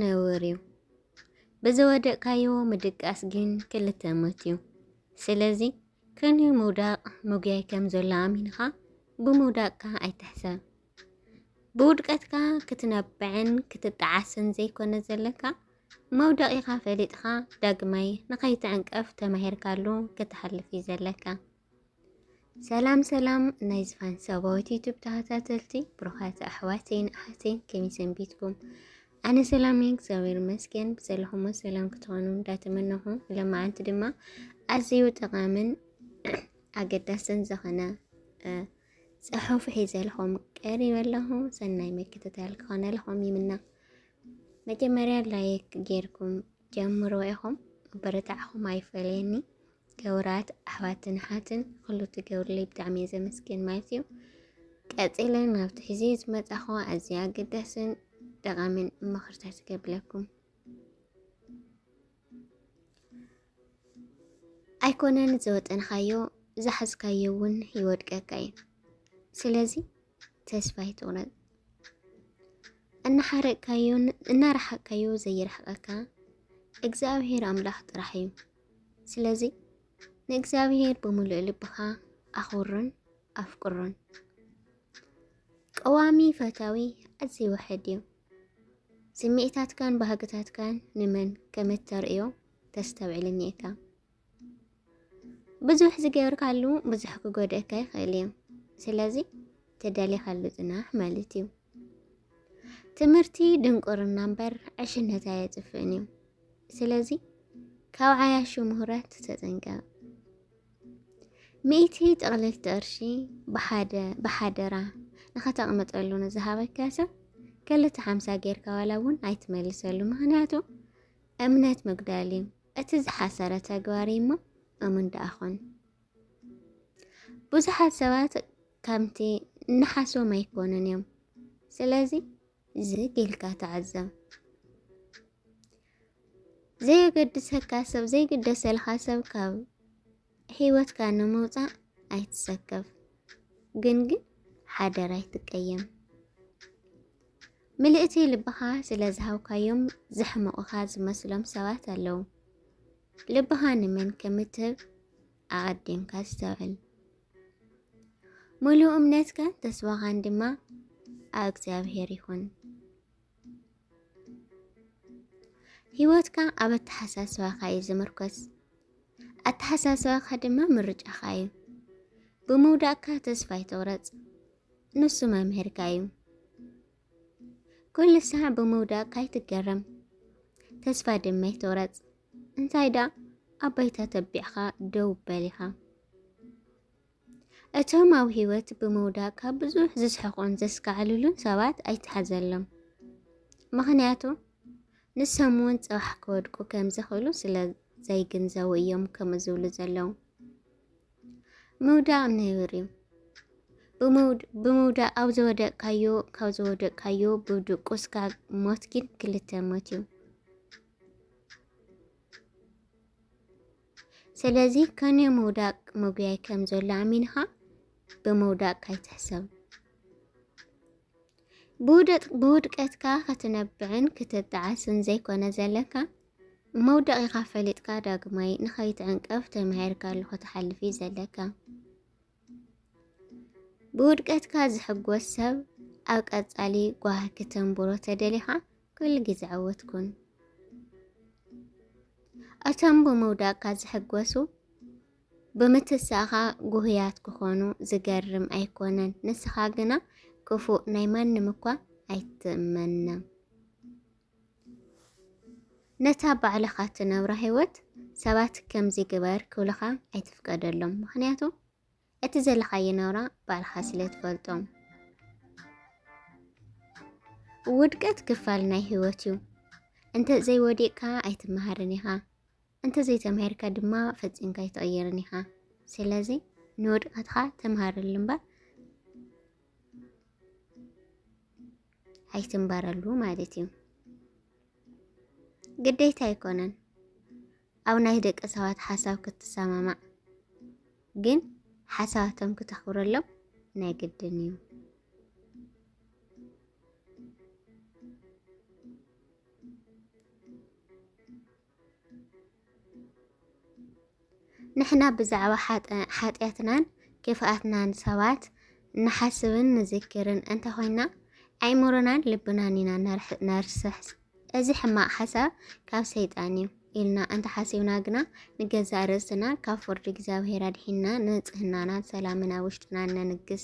ነውር እዩ። ብዝወደቅካዮ ምድቃስ ግን ክልተ ሞት እዩ። ስለዚ ከንዩ ምውዳቕ ምጉያይ ከም ዘሎ ኣሚንኻ ብምውዳቕካ ኣይትሕሰብ። ብውድቀትካ ክትነብዕን ክትጠዓስን ዘይኮነ ዘለካ፣ መውደቒኻ ፈሊጥኻ ዳግማይ ንኸይትዕንቀፍ ተማሂርካሉ ክትሓልፍ እዩ ዘለካ። ሰላም ሰላም ናይ ዝፋን ሰባዊት ዩቱብ ተኸታተልቲ ብሩኻት ኣሕዋተይን ኣሓተይን፣ ከመይ ሰንቢትኩም? ኣነ ሰላም እየ፣ እግዚኣብሔር ይመስገን። ብዘለኹሞ ሰላም ክትኾኑ እንዳተመነኹ፣ ለማዓንቲ ድማ ኣዝዩ ጠቓምን ኣገዳስን ዝኾነ ጽሑፍ ሒዘልኹም ቀሪበ ኣለኹ። ሰናይ ምክትታል ክኾነልኹም ይምነ። መጀመርያ ላይክ ጌርኩም ጀምሮ ኢኹም፣ በረታዕኹም ኣይፈለየኒ። ክቡራት ኣሕዋትን ኣሓትን፣ ኩሉ ትገብርለይ ብጣዕሚ እየ ዘመስግን ማለት እዩ። ቀጺለ ናብቲ ሒዘ ዝመጻኹ ኣዝያ ኣገዳስን ጠቓምን ምኽርታት ክብለኩም። ኣይኮነን ዝወጠንካዮ፣ ዝሓዝካዮ እውን ይወድቀካ እዩ። ስለዚ ተስፋ ኣይትቑረጽ። እናሓረቅካዮን እናረሓቅካዮ ዘይረሕቀካ እግዚኣብሔር ኣምላኽ ጥራሕ እዩ። ስለዚ ንእግዚኣብሔር ብምሉእ ልብኻ ኣኽብሮን ኣፍቅሮን። ቀዋሚ ፈታዊ ኣዝዩ ውሕድ እዩ። ስምዒታትካን ባህግታትካን ንመን ከም እተርእዮ ተስተውዕል እኒኤካ። ብዙሕ ዝገበርካሉ ብዙሕ ክጎድእካ ይኽእል እዩ። ስለዚ ተዳሊኻሉ ጽናሕ ማለት እዩ። ትምህርቲ ድንቁርና እምበር ዕሽነት ኣየጥፍእን እዩ። ስለዚ ካብ ዓያሹ ምሁራት ተጠንቀቕ። ሚእቲ ጥቕልልቲ ቅርሺ ብሓደ-፣ ብሓደራ ንኸተቕምጠሉ ንዝሃበካ ሰብ ክልተ ሓምሳ ጌርካ ዋላ እውን ኣይትመልሰሉ። ምኽንያቱ እምነት ምግዳል እዩ። እቲ ዝሓሰረ ተግባር እዩ እሞ እሙን ደኣ ኹን። ብዙሓት ሰባት ከምቲ ንሓሶም ኣይኮኑን እዮም። ስለዚ ዝግ ኢልካ ተዓዘብ። ዘየገድሰካ ሰብ፣ ዘይግደሰልካ ሰብ ካብ ህይወትካ ንምውጻእ ኣይትሰከፍ። ግን ግን ሓደራ ኣይትቀየም። ምልእቲ ልብኻ ስለ ዝሃብካዮም ዘሕምቑኻ ዝመስሎም ሰባት ኣለዉ። ልብኻ ንመን ከም እትህብ ኣቐዲምካ ኣስተውዕል። ምሉእ እምነትካን ተስፋኻን ድማ ኣብ እግዚኣብሔር ይኹን። ህይወትካ ኣብ ኣተሓሳስባኻ እዩ ዝምርኮስ። ኣተሓሳስባኻ ድማ ምርጫኻ እዩ። ብምውዳቕካ ተስፋ ኣይትቑረጽ። ንሱ መምህርካ እዩ። ኩሉ ሳዕ ብምውዳቕካ ኣይትገረም። ተስፋ ድማ ኣይትቑረጽ። እንታይ ደኣ ኣብ ባይታ ተቢዕኻ ደው በል ኢኻ። እቶም ኣብ ህይወት ብምውዳቕካ ብዙሕ ዝስሕቑን ዘስካዕልሉን ሰባት ኣይትሓዘሎም። ምኽንያቱ ንሶም እውን ጽባሕ ክወድቁ ከም ዝኽእሉ ስለ ዘይግንዘቡ እዮም ከምኡ ዝብሉ ዘለዉ። ምውዳቕ ነውር እዩ። ብምውድ-፣ ብምውዳቕ ኣብ ዝወደቕካዮ፣ ካብ ዝወደቕካዮ ብድቁስካ ሞት ግን ክልተ ሞት እዩ። ስለዚ ከንዮ ምውዳቕ ምጉያይ ከም ዘሎ ኣሚንኻ ብምውዳቕ ካይትሕሰብ። ብውደጥ-፣ ብውድቀትካ ክትነብዕን ክትጠዓስን ዘይኮነ ዘለካ፣ መውደቒኻ ፈሊጥካ ዳግማይ ንኸይትዕንቀፍ ተማሂርካሉ ክትሓልፍ እዩ ዘለካ። ብውድቀትካ ዝሕጎስ ሰብ ኣብ ቀጻሊ ጓሂ ክተንብሮ ተደሊኻ ኩሉ ግዜ ዕውት ኩን። እቶም ብምውዳቕካ ዝሕጎሱ ብምትሳእኻ ጉህያት ክኾኑ ዝገርም ኣይኮነን። ንስኻ ግና ክፉእ ናይ ማንም እኳ ኣይትመነ። ነታ ባዕልኻ ትነብራ ህይወት ሰባት ከምዚ ግበር ክብሉኻ ኣይትፍቀደሎም። ምኽንያቱ እቲ ዘለኻዮ ናብራ ባዕልኻ ስለ ትፈልጦ። ውድቀት ክፋል ናይ ህይወት እዩ። እንተ ዘይወዲቕካ ኣይትመሃርን ኢኻ። እንተ ዘይተማሂርካ ድማ ፈጺምካ ኣይትቕየርን ኢኻ። ስለዚ ንውድቀትካ ተምሃረሉ እምበር ኣይትንበረሉ ማለት እዩ። ግዴታ ኣይኮነን ኣብ ናይ ደቂ ሰባት ሓሳብ ክትሰማማዕ፣ ግን ሓሳባቶም ክተኽብረሎም ናይ ግድን እዩ። ንሕና ብዛዕባ ሓጢኣትናን ክፍኣትናን ሰባት ንሓስብን ንዝክርን እንተኾይና፣ ኣይምሮናን ልብናን ኢና ነርስሕ። እዚ ሕማቕ ሓሳብ ካብ ሰይጣን እዩ ኢልና እንተሓሲብና ግና፣ ንገዛእ ርእስና ካብ ፍርዲ እግዚኣብሔር ኣድሒንና ንጽህናናን ሰላምን ኣብ ውሽጥና ነንግስ።